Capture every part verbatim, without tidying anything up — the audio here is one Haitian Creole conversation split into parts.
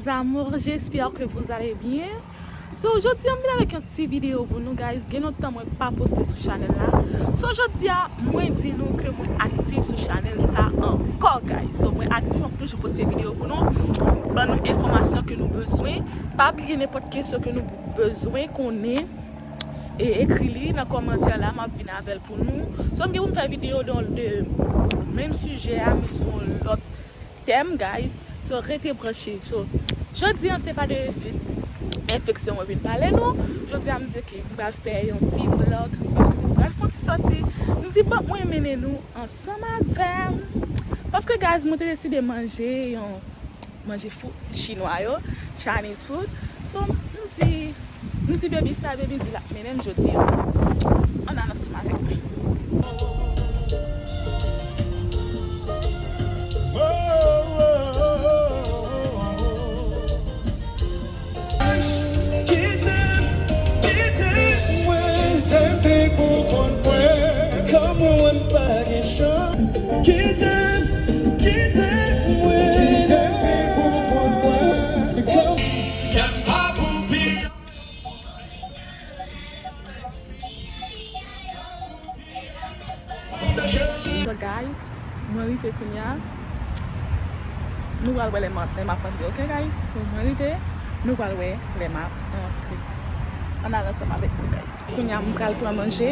Amours, j'espère que vous allez bien. So, jodi a m vin avèk yon ti videyo pou nou, guys. Gen lontan mwen pa poste sou chanèl la. So, jodi a mwen di nou ke mwen aktif sou chanèl sa ankò, guys. So, mwen aktif, m ap toujou poste videyo pou nou. Ban nou enfòmasyon ke nou bezwen. Pa bliye nenpòt kesyon ke nou bezwen konnen e ekri li nan kòmantè la, m ap vin avè l pou nou. So, m gen pou m fè videyo de, de menm sijè a, men sou yon lòt tèm, guys. So, rete branche. So, jodi an, se pa de vi-, enfeksyon mwen vin pale nou. Jodi a, m di, ok, m pral fè yon ti vlog, paske m pral fè yon ti sòti. M di, bon, mwen mennen nou ansanm avè m. Paske, guys, mwen te deside manje yon manje food chinwa yo, Chinese food. So, m di, m di baby sa, baby di l ap mennen m jodi a. So, ann al ansanm avèk mwen. Kite m, kite m, mwen te fèk pou konn mwen. Kòm mwen pa gen chan. Kite m, kite m, mwen te fèk pou konn mwen. Kòm So, guys, mwen rive kounye a. Nou pral wè lè m ap, lè m ap antre, ok, guys? So, mwen rive, nou pral wè lè m ap antre. Ann al ansanm avèk mwen, guys. Kounye a, m pral pran manje.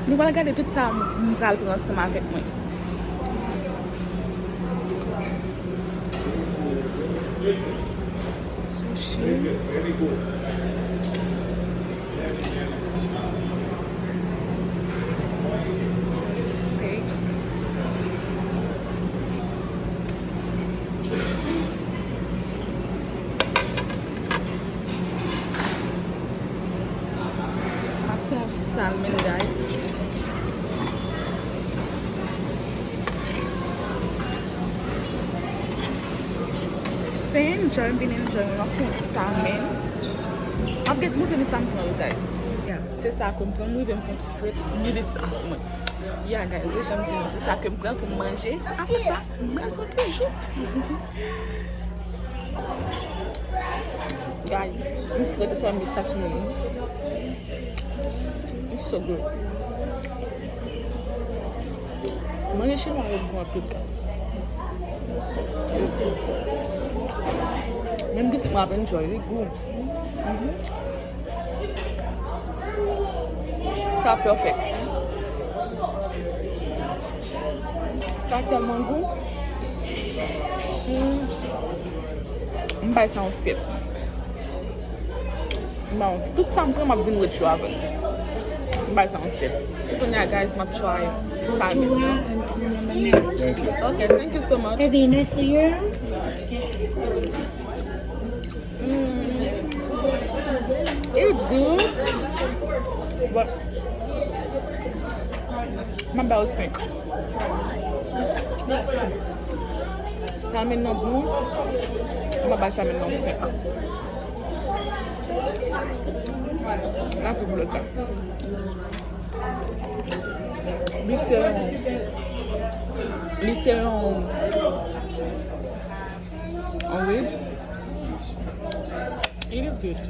Nou pral gade tout sa m, m pral pran ansanm avèk mwen. Sushi. Steak. M ap pran yon ti salmon, guys. Fè enjoy, m vin enjoy, m ap pran yon ti salmon. M ap gen montre nou sa m pran yo, guys. Yeah, se sa ke m pran, m rive m fè yon ti fret, m vide sa sou mwen. Yeah, guys, se jan m di nou, se sa ke m pran pou m manje. Apre sa, m pral pran toujou. Guys, m fret sa, m met sa sou mwen. It's so good. Manje chinwa yo bon anpil, guys. Menm biskit mwen ap enjoy, li gou. Mhm. Sa pèfèk. Sa tèlman gou. Mm. M bay sa yon sèt. M bay yon, tout sa m pran, m ap vin retounen avè l. M bay sa yon sèt. Kounye a, guys, m ap try salmon nan. Ok, thank you so much. Baby, nice to you. Mm. It's good. But m ap ba yo senk. Salmon nan bon. M ap ba salmon nan senk. La pou blòt la. Li se yon, li se yon, yon ribs. It is good.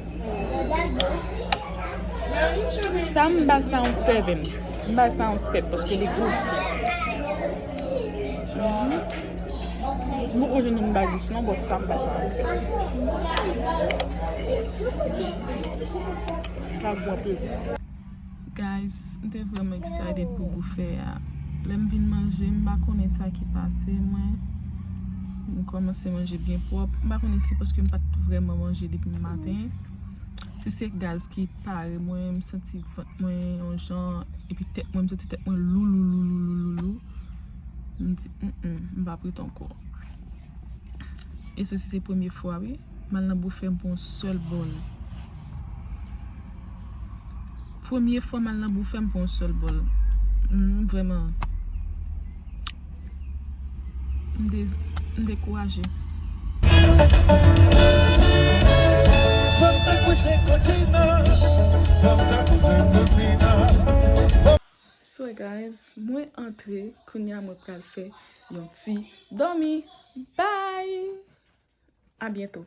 Sa m ba sa yon seven. M ba sa yon sèt paske li gou. Mhm. M poko jwenn yon m ba dis non, but sa m ba sa yon sèt. Sa gou anpil. Guys, m te vrèman excited pou boufe a. Lè m vin manje, m pa konnen sa ki pase mwen. M kòmanse manje byen pwòp. M pa konnen si paske m pa t vrèman manje depi maten. Si se gaz ki pare mwen, m santi vant mwen yon jan, epi tèt mwen, m santi tèt mwen lou, lou, lou. M di, mm, mm, m p ap ret ankò. E sou si se premye fwa, wi. M al nan boufe, m pran yon sèl bòl. Premye fwa m al nan boufe, m pran yon sèl bòl. M vrèman, m de-, m dekouraje. So, guys, mwen antre, kounye a mwen pral fè yon ti dòmi. Bye! A byento.